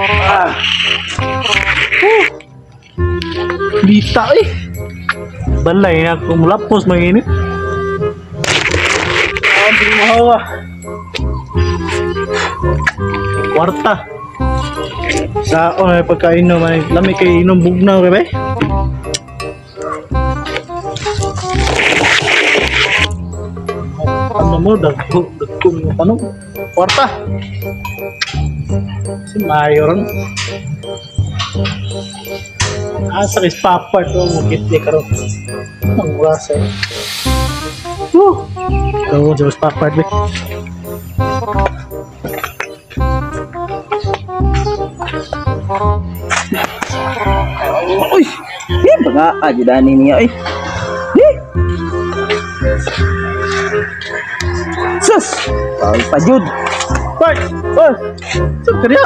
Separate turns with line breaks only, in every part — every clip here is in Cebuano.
Ah. Dita eh. Balay na kung lapos manginit. Ah, di mo hawa. Kwarta. Sa oh, may pagkainom ay lami kay inom bugnaw kay bay. Ano mo dagko dagko mo tanong. Kwarta. Si Mayo ron. Asa kay papa to mo kitli karon. Ang rasa. Woo! Tawag sa papa be.
Uy! Eh, baka adidani niya eh. Eh! Sus! Ay, pajud!
Part! Oh! Saan ka niya?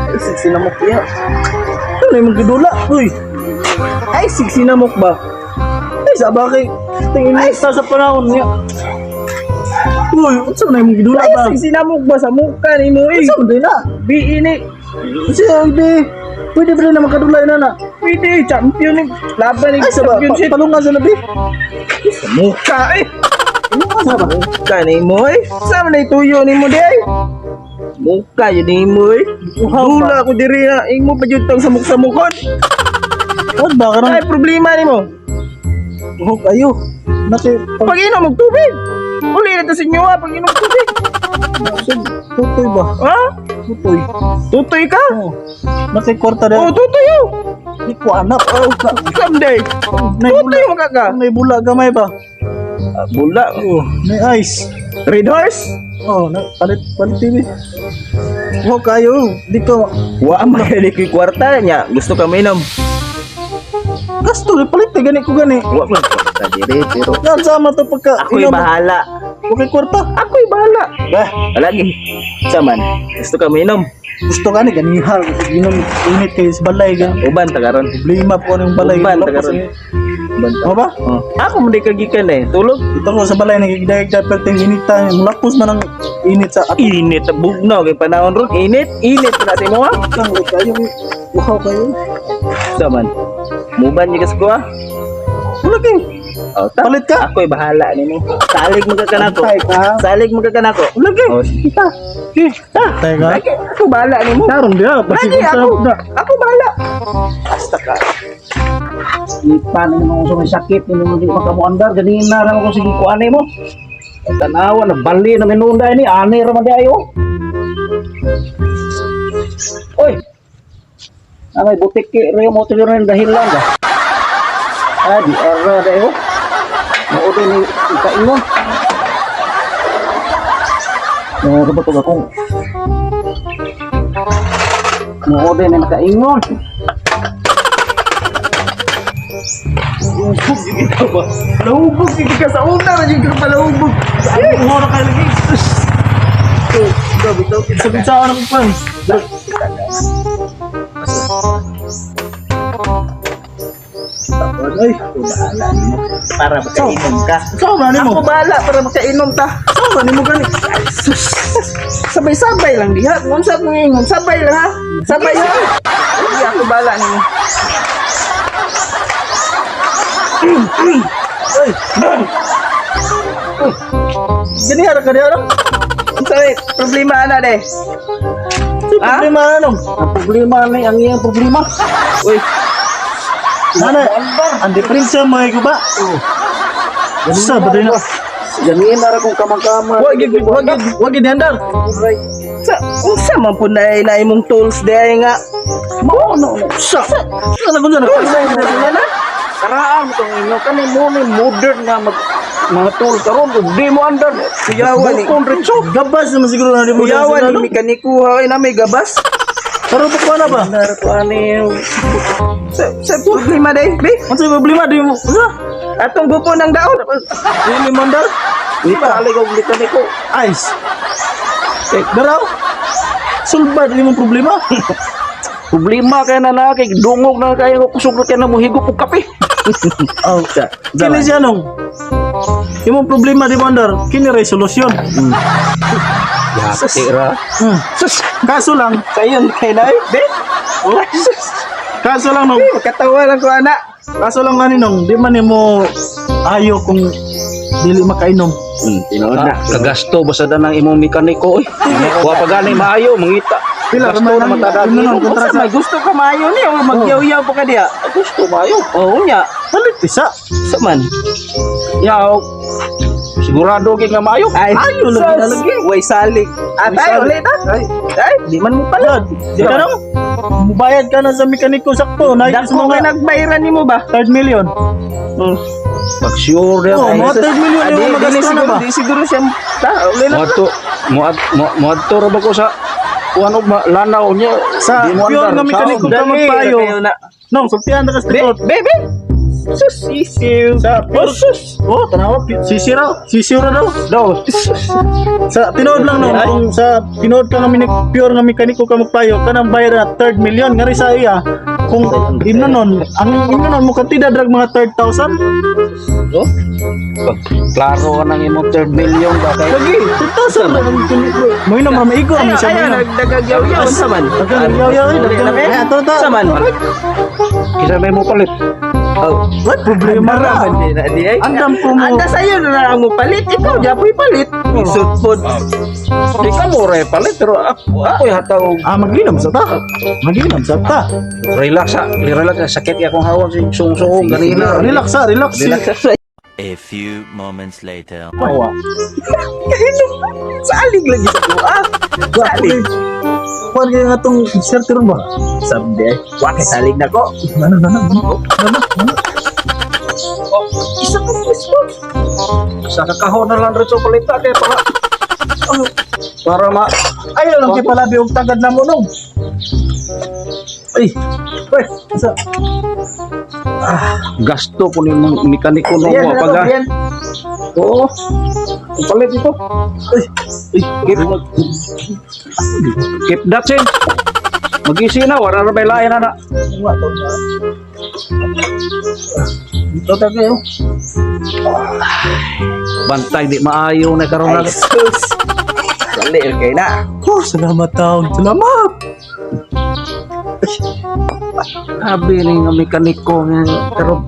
Ay, sigsinamok niya.
Ano yung magdudula? Uy!
Ay, sigsinamok ba?
Ay, sa bakit? Tingin mo sa panahon niya. Uy, unsa man yung gidula
Ay,
ba?
sigsinamok ba sa mukha ni mo eh?
Unsa man din na?
Bi ini.
Unsa ang di? Pwede ba rin na makadula na na?
Pwede, champion eh. Laban eh,
Ay, sa ba?
championship.
Palungan sa labi?
Sa mukha eh.
Palungan sa ba?
Mukha ni mo eh. Saan na ituyo ni mo di ay? Mukha yun ni mo eh.
Uhaw ba?
Dula ko diri na. Imo pa jud tong samok-samokon.
Ano ba? Karang
Ay, problema ni mo.
buhok ayo. Naki, pag
Pag inom og tubig. Uli na to sa inyo ha, pag inom og tubig.
tutoy ba?
Ha?
Tutoy.
Tutoy ka?
Oo. Naki kwarta
Oh,
rin.
tutoy oh.
Di ko anak.
Oh, someday.
Nay
Tutoy
bula.
mo ka ka.
May bula gamay ba?
Ah, bula.
Oo. May ice.
Red horse?
Oh, na, palit palit TV. Buhok kayo. Di ko
Wa man gali ko'y kwarta niya. Gusto ka mainom.
gasto palit eh, gani ko gani.
Wa man kwarta dire pero
Yan sama to pagka
ako'y
inom.
bahala.
Okay kwarta.
Ako'y bahala.
Bah,
Palagi. Saman, gusto ka mainom.
gusto gani ganihar inom init kay sa balay gan.
Uban ta karon.
Problema po ng balay.
Uban ta
Lopos,
karon.
eh.
Uban ta.
Ano ba?
Oh. Ako mo di ka gikan eh. Tulog.
Ito ko sa balay nagigdayag perting init tayo. Mulakos man ang init sa ato.
Init ang bugnaw kay panahon ron. Init, init na sa imo ha.
Lang kayo. Wow kayo.
Saman. Muban niya kas ko ah.
Wala kay.
Oh, ta.
Palit ka?
Ako'y bahala nimo. Salig mo ka kanako.
Antay ka.
Salig mo ka kanako.
Wala kay.
Oh, sige ta.
Okay.
Ta.
Antay ka.
Lagi, ako bahala nimo.
Karon dia
Lagi ako. Ako bahala.
Basta ka.
Ipan mo sa may sakit ni mo di makamuandar ganina ra ko sige kuan mo. Tanawa na bali na minunda ini ani ra man di ayo. Oy. Ah, may butik ki rin mo tuloy rin dahilan ba? Ah, di ara dayo. Mao din ni kaingon. Mo ba to akong Mao din ni nakaingon.
Hubog yung ikaw ba? Nahubog yung ka sa una na yung ka palahubog.
Ay, mo na kayo lagi.
Grabe to.
Sa bitsaon ako pa.
Ay, ako bahala nimo. Para makainom ka.
Saan ba nimo?
Ako bahala para makainom ta.
Saan ba nimo gani?
Sus. Sabay-sabay lang diha. Kung sa mong ingon, sabay lang ha. Sabay ha. Hindi ako bahala nimo.
Ay. Gani ara ka diha no?
Sorry, problema ana de.
Sa
Ha?
problema ano?
Ang problema ni ang iyang problema.
Uy,
Ana, ang diferensya mo ko ba? Sa ba din na?
Ganina ra kong kamang-kamang.
Wag gid wag gid wag gid handar.
sa unsa man pud na na imong tools de ay nga.
Mao no no.
Sa. Ano ko dyan?
Tools na na.
Karaan tong inyo kani mo ni modern nga mag mga tool karon ug di mo andar.
Kuyawan ni.
Bukon retso.
Gabas naman siguro na di mo
Kuyawan ni mekanikuha kay na may gabas.
Pero pa na ba?
Andar ko ani.
Sa problema de, be.
Ano sa problema di mo? Sa?
Atong grupo ng daot.
Di mo mandar?
Di pa alig og mekaniko.
Ice. Eh, daraw. Sulbad di mo problema.
Problema kay na na kay dungog na kayo kusog na kay na mohigop og kape.
Oh,
Sa,
kini siya nung. Imong problema di Bandar, kini ray solusyon.
Yati ra.
Sus,
Kaso lang,
sayon kay na be. Oh, sus.
kaso lang nung,
Katawa lang ko ana.
kaso lang ani nung, di man nimo ayo kung dili makainom.
Tinuod
Ah, kagasto basta da ng imong mekaniko oy. Wa pa gani maayo mangita.
Pila
Gasto
raman
na matadagi.
ang
Unsa
kontrata.
may gusto ka maayo ni o magyaw-yaw pa ka diya?
Gusto maayo.
Oh, unya.
Palit isa.
Sa man.
Yaw. Sigurado kay nga maayo.
Ay,
Ayo, lagi na
sus.
lagi.
Way salig. Ah,
Way
tayo
salig.
ulit ah. Ay, di man mo pala.
Di ka nung, mubayad ka na sa mekaniko sakto, na sa
Dako kay
mga
nagbayran nimo ba?
3 million.
Pag sure
Oh,
ra.
mga 3 million
Ah,
yung
di
magasto na
siguro,
ba?
di siguro siya. Ta, uli lang.
Moadto moadto ra ba ko sa kuan og lanaw niya.
Sa
Di mo
pure
andar,
nga mekaniko
saon.
ka
Dali,
magpayo.
kayo na.
Nung, sultihan na ka sa
Be,
likod.
be, be. Sus, sisiw.
Sa
Oh, sus.
Oh, tanawa, sisira, sisira daw.
Daw.
Sa tinuod lang no,
Ay.
kung sa tinuod ka nga pure nga mekaniko ka magpayo, kanang bayad na third million ngari sa iya. Kung ino nun, ang ino nun mo kantida drag mga 3,000.
Oh. Pag klaro ka ng imong third million ba kay
Lagi, 3,000 lang ang mo inom ra maigo
Ayo,
ra siya
ayo,
mo.
nagdagagyaw-yaw unsa man?
Nagdagagyaw-yaw, eh,
Uli na, be.
Eh, ato, ato.
Unsa man?
Kisa may mo palit.
Oh,
What problema ra?
Di na, di ay.
Andam ko mo.
Anda sa'yo na lang mo palit. Ikaw, di apo'y palit. Isot pod.
Di ka mo ra palit pero ako hataw
Ah, maginom sa ta. Maginom sa ta.
relax ha. Relax ha. Sakit ya akong hawak sung-sung ganina.
Relax sa, relax.
Relax sa.
A few moments later.
Awa.
Kainom. Salig lagi sa kuha. Salig.
Kuan kaya nga tong shirt ron ba?
Sabde. Wa kay salig na ko.
Ano na na? Ano na?
Isa ka response.
Sa kakahon na lang rin sa palita kay para para ma
Ayaw lang kay palabi og tagad na mo nung. Ay. Uy, sa
gasto ko ni mong mekaniko no
Ayan,
mo
na
pag
to, ayan.
Oo. Palit ito.
Ay,
Ay, keep that sin. Magisi na wala ra may lain na.
Nga to. Dito tayo.
Bantay di maayo na karon
Ay,
na.
sus. Dali, okay na.
Oh, salamat taon. Salamat.
Sabi ni nga mekaniko nga karon.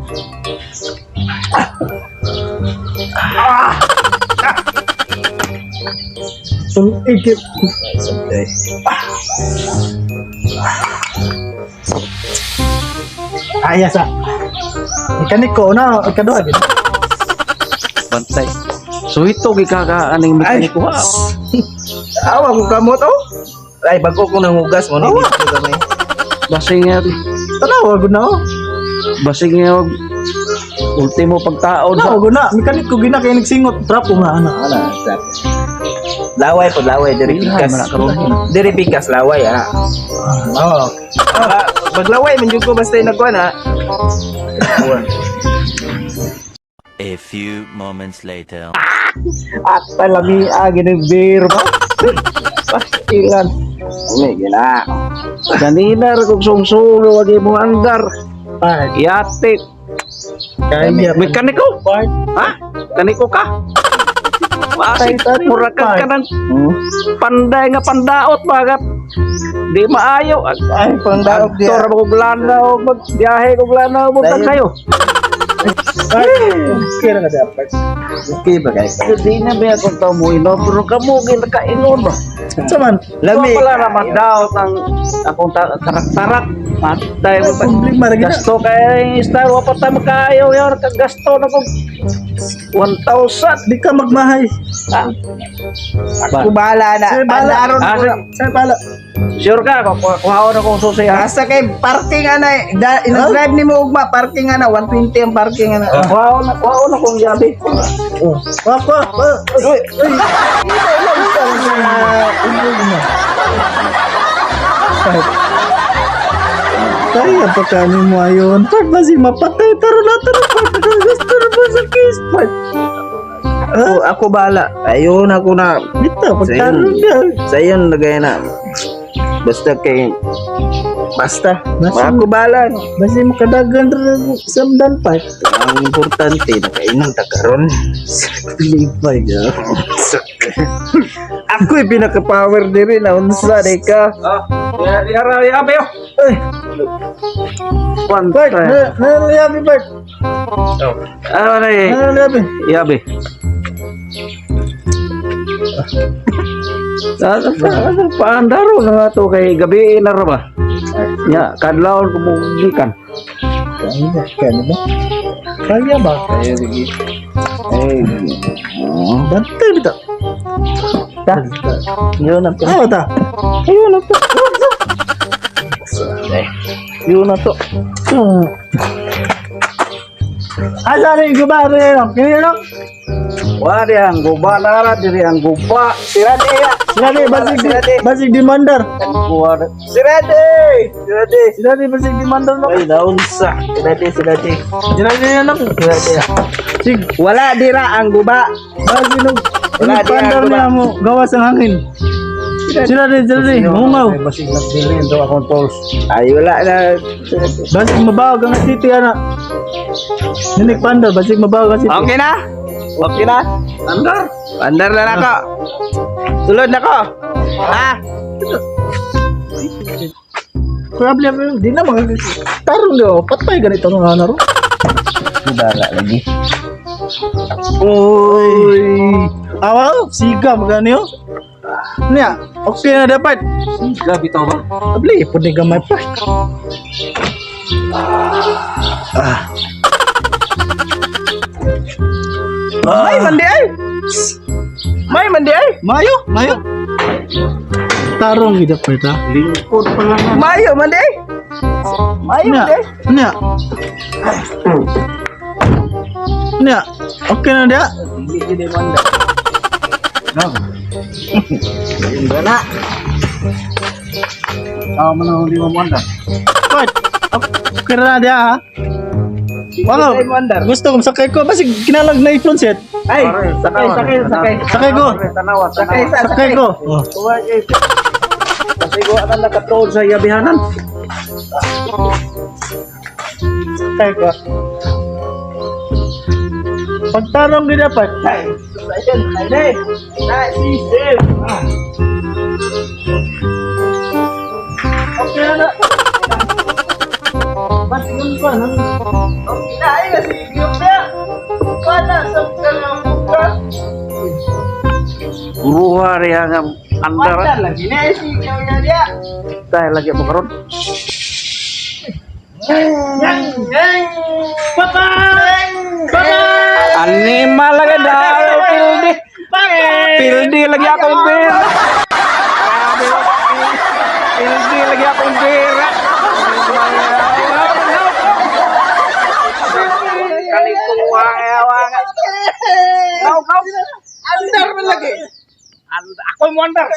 Tung ikip.
Sabde.
Aya sa. Mekaniko na ikaduha gid.
Bantay. So ito gikaka aning mekaniko ha.
Awa ko kamot oh. Ay, bago ko nang hugas mo. Awa. Gamay.
Basing nga
Tanawa gud na oh.
basing nga ultimo pagtaon sa
Tanawa gud na. Mekaniko gina kay nagsingot trapo nga ana.
Ana, sabi. Laway po, laway. Diri
Ay,
pikas.
mana karon.
Diri pikas, laway ah.
Oh.
Ah, Maglaway man jud ko basta nagkuan ah.
A few moments later.
At lami ginibir ba? Pastilan.
Umi gina.
Ganina ra kog sungsulo wag mo andar.
Part.
Yate.
Kaya
Mekaniko.
part.
Ha? Kaniko ka? Pasig, mura ka ka ng panday nga pandaot ba ka? Di maayo.
Ay, pangdaog diya.
Aktor ba kog lanaw, magbiyahe kog lanaw, buntag
Dahil-
kayo.
Part. Okay ra ka dapat.
Okay ba kay?
Di na ba akong tao mo ino, pero kamo ginakaingon ba?
Sa man.
Lami.
Wala pala naman daw ang akong tarak-tarak. Matay mo pa.
Problema ra gid.
Gasto kay style, wa pa tayo makaayaw yun. Kagasto na kog 1,000.
Di ka magmahay.
Ah,
Ako bahala na.
Sir, bahala.
Pandaron
Ah,
ko na.
Sir pala.
Sure ka, kuhaon na kong susi ha.
Basta kay parking ana, da, ina-drive ni mo ugma parking ana 120 ang parking ana.
Kuhaon na kong gabi.
Oh. Wa wa. Uy, uy. Kaya pa kami mo ayon. Part ba si mapatay? Taro na, taro part. Gusto na ba sa case part?
Ako, ako bahala. Ayun ako na.
Ito, pagtaro na.
Sayon lagay na. Basta kay basta.
Basta-
Ako bahala.
Basta mo kadagan ra sa dan part.
Ang importante nakainom ta karon.
Lipay ga.
Ako'y pinaka-power diri na unsa day ka.
Ah, ya ya ya be.
Ay,
Kwan.
Bart, na na yabi Bart.
Ah, na
Na na yabi.
yabi. Sa paandaro na nga to kay gabi na ra ba? Nya kadlawon ko mo gikan.
Kaya kaya ba? Kaya ba?
Ay, lagi.
Eh,
Bantay bitaw.
Ta. Yun na to.
Ah, ta.
Ayun na to. Yun na to.
Asa ni gubare no? Kini no?
Wari ang guba na ra diri ang guba.
Sira di ya.
Sila ni basig
Sila di.
basig di mandar.
Kuha
Sira di. Sira di.
Sila ni basig di mandar no.
ay naunsa.
Sira di, sira di.
Sila ni ano?
Sira di.
Sig
Wala dira ang guba.
basig no.
Wala di
Wala
ang guba.
niya mo gawas ang hangin. Sila di hungaw.
Basig nagdili do akong tools.
Ay, wala na.
Basig mabawag ang city ana. Ninig pandar basig mabawag ang city.
Okay na? Okay na?
Andar.
Andar na nako. Sulod na ko. Ha?
Problem di na mga tarong do patay ganito nga na ro.
Dara lagi.
Oy. Awaw, siga magani oh. Niya, okay na dapat.
Gabi to ba?
Abli, pud ni gamay pa. Ah.
May mandi ay. May mandi ay.
Mayo, mayo. Tarong gid dapat ha.
Lingkod pa lang.
Mayo mandi ay. Mayo
Niya,
mandi ay.
niya. Niya, okay na dia.
Hindi gid manda.
No.
na.
Tao man ang hindi mo andar.
Pat, okay na dia ha. Wow,
Hindi mandar.
gusto kong sakay ko basig kinalag na i-front seat.
Ay, sakay, sakay, sakay.
Sakay ko.
Tanawa,
Sakay
tanawa.
sa,
Sakay ko. Oh.
Kuha kay.
Kasi ko na nakatuod sa yabihanan.
Sakay ko. Pagtarong di dapat.
Ay, ayun, ay, na, sisim.
Okay na na. Ba't yun pa? Nang
Okay na, ay, nasigiyok na. Wala, sa kanang buka.
Guruha riya nga andar.
Wala lagi na, sigaw na niya.
Tayo lagi mo karon.
Papa! Papa!
Animal lagi daw pildi. Pildi lagi akong pera. Pildi lagi akong pera. Kalikuha nga.
Andar man lagi.
Ako mo andar.